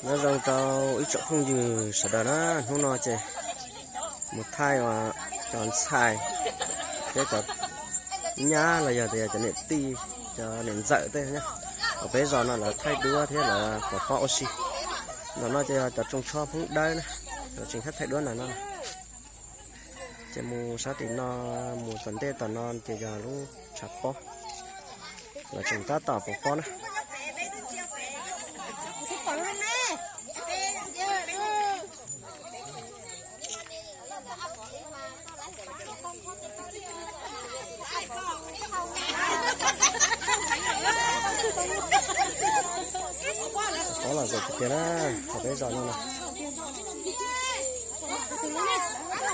Nyob zoo rau ib tsoom phooj ywg sawv daws na, hnub no ces mus thaij cov ntxhais thiab cov nyab los yog tias cov niam tij, cov niam ntxawm tej na, uas peb zos no lawv thaij duab thiab lawv pov pob ua si. Ntawm no ces yog cov tsoos tsho Hmoob Dawb na, lawv tseem thaij thaij duab ntawm no. Ces mus sab tim no, mus tom ntej tom no ces yog lub tshav pob, lawv tseem tab tom pov pob na. Pob los zoo tiag tiag na, hauv peb zos no na.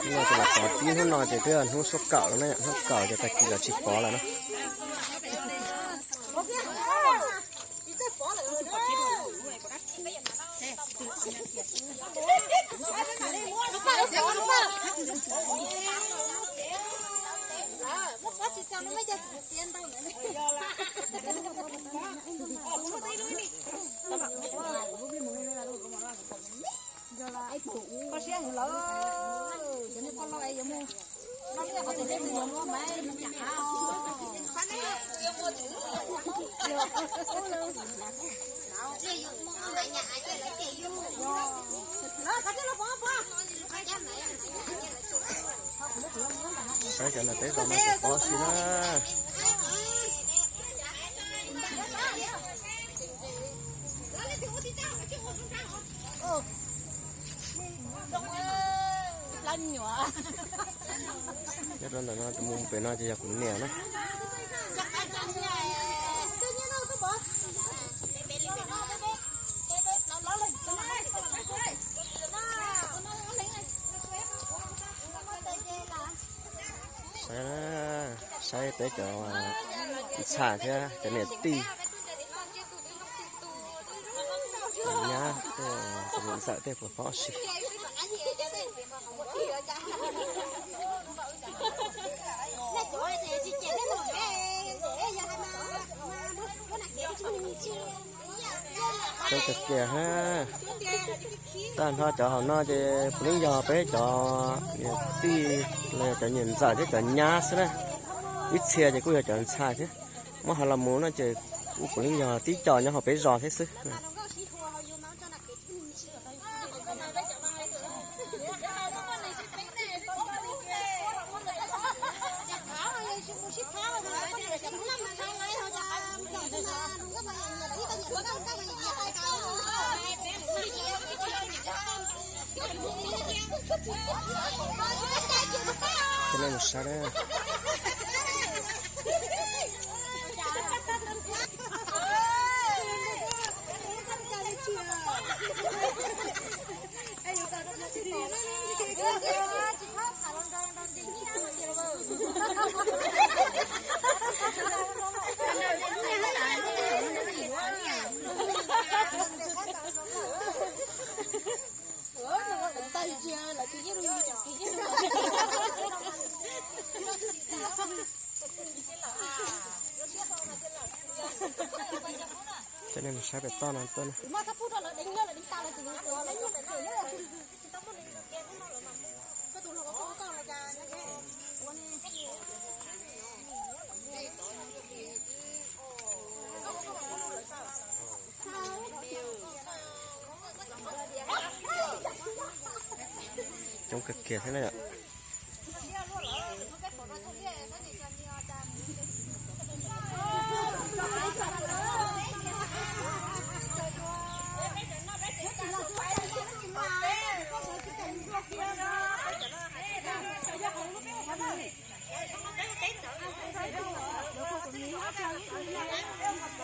No ces lawv pov tib hnub no ces twb yog hnub sub kaum lawm na, hnub kaum ces tag kis lawv tsis pov lawm na. Saib cov ntawm peb zos no pov pob si na. Nyob rau ntawm no tus mus pem no ces yog kuv niam na. Saib, saib peb cov ntxhais thiab cov niam tij, cov nyab, cov niam ntxawm tej pov pob si. Coob kawg kiag ha. Tag nrho cov hauv no ces puav leej yog peb cov niam tij los yog cov niam ntxawm thiab cov nyab xwb na. Ib txhia ces kuj yog cov ntxhais thiab. Muab hais los mus no ces kuj puav leej yog tib co nyob hauv peb zos thiab xwb. Coj nej mus saib na. Coj nej mus saib pem toj no tuaj na. Coob kawg kiag thiab na yom.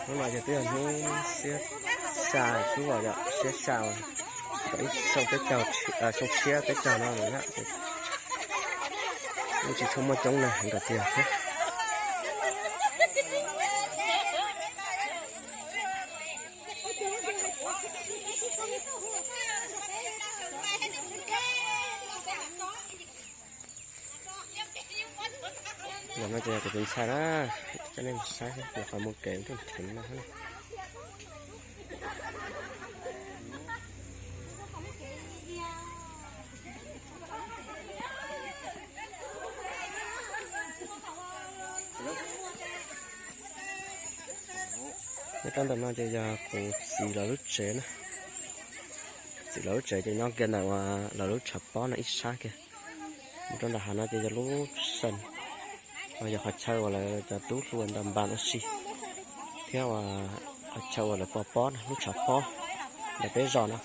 Hnub no ces twb yog hnub xiab xya xwb os yom, xiab xya, tau ib xyoo peb caug, xyoo tshiab peb caug no lawm na. Lub tsis tshua muaj coob na, nkawd tiag thiab. Los no ces yog kuv tus ntxhais na, coj nej saib kuv qhov muag kev nrog theev no na. Rau ntawm no ces yog kuv txiv lawv lub tsev na. Txiv lawv lub tsev ces nyob kiag ntawm uas lawv lub tshav pob no ib sab kiag. Mus rau nram hav no ces yog lub sij, yog qhov chaw uas lawv cov tub hlua nta npas ua si, thiab uas qhov chaw uas lawv pov pob no, lub tshav pob ntawm peb zos no.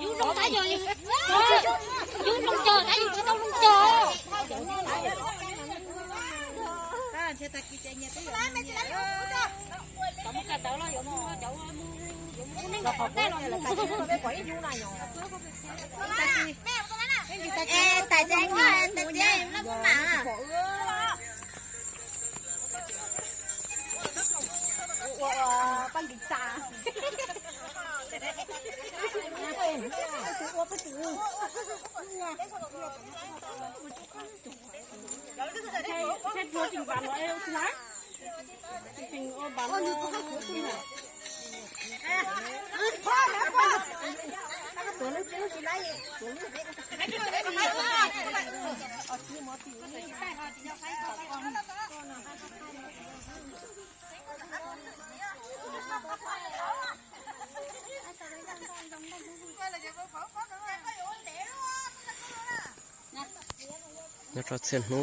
Yus zoo tab yog, yus zoo cog tab yus tsis tau zoo cog. Nyob rau txhia hnub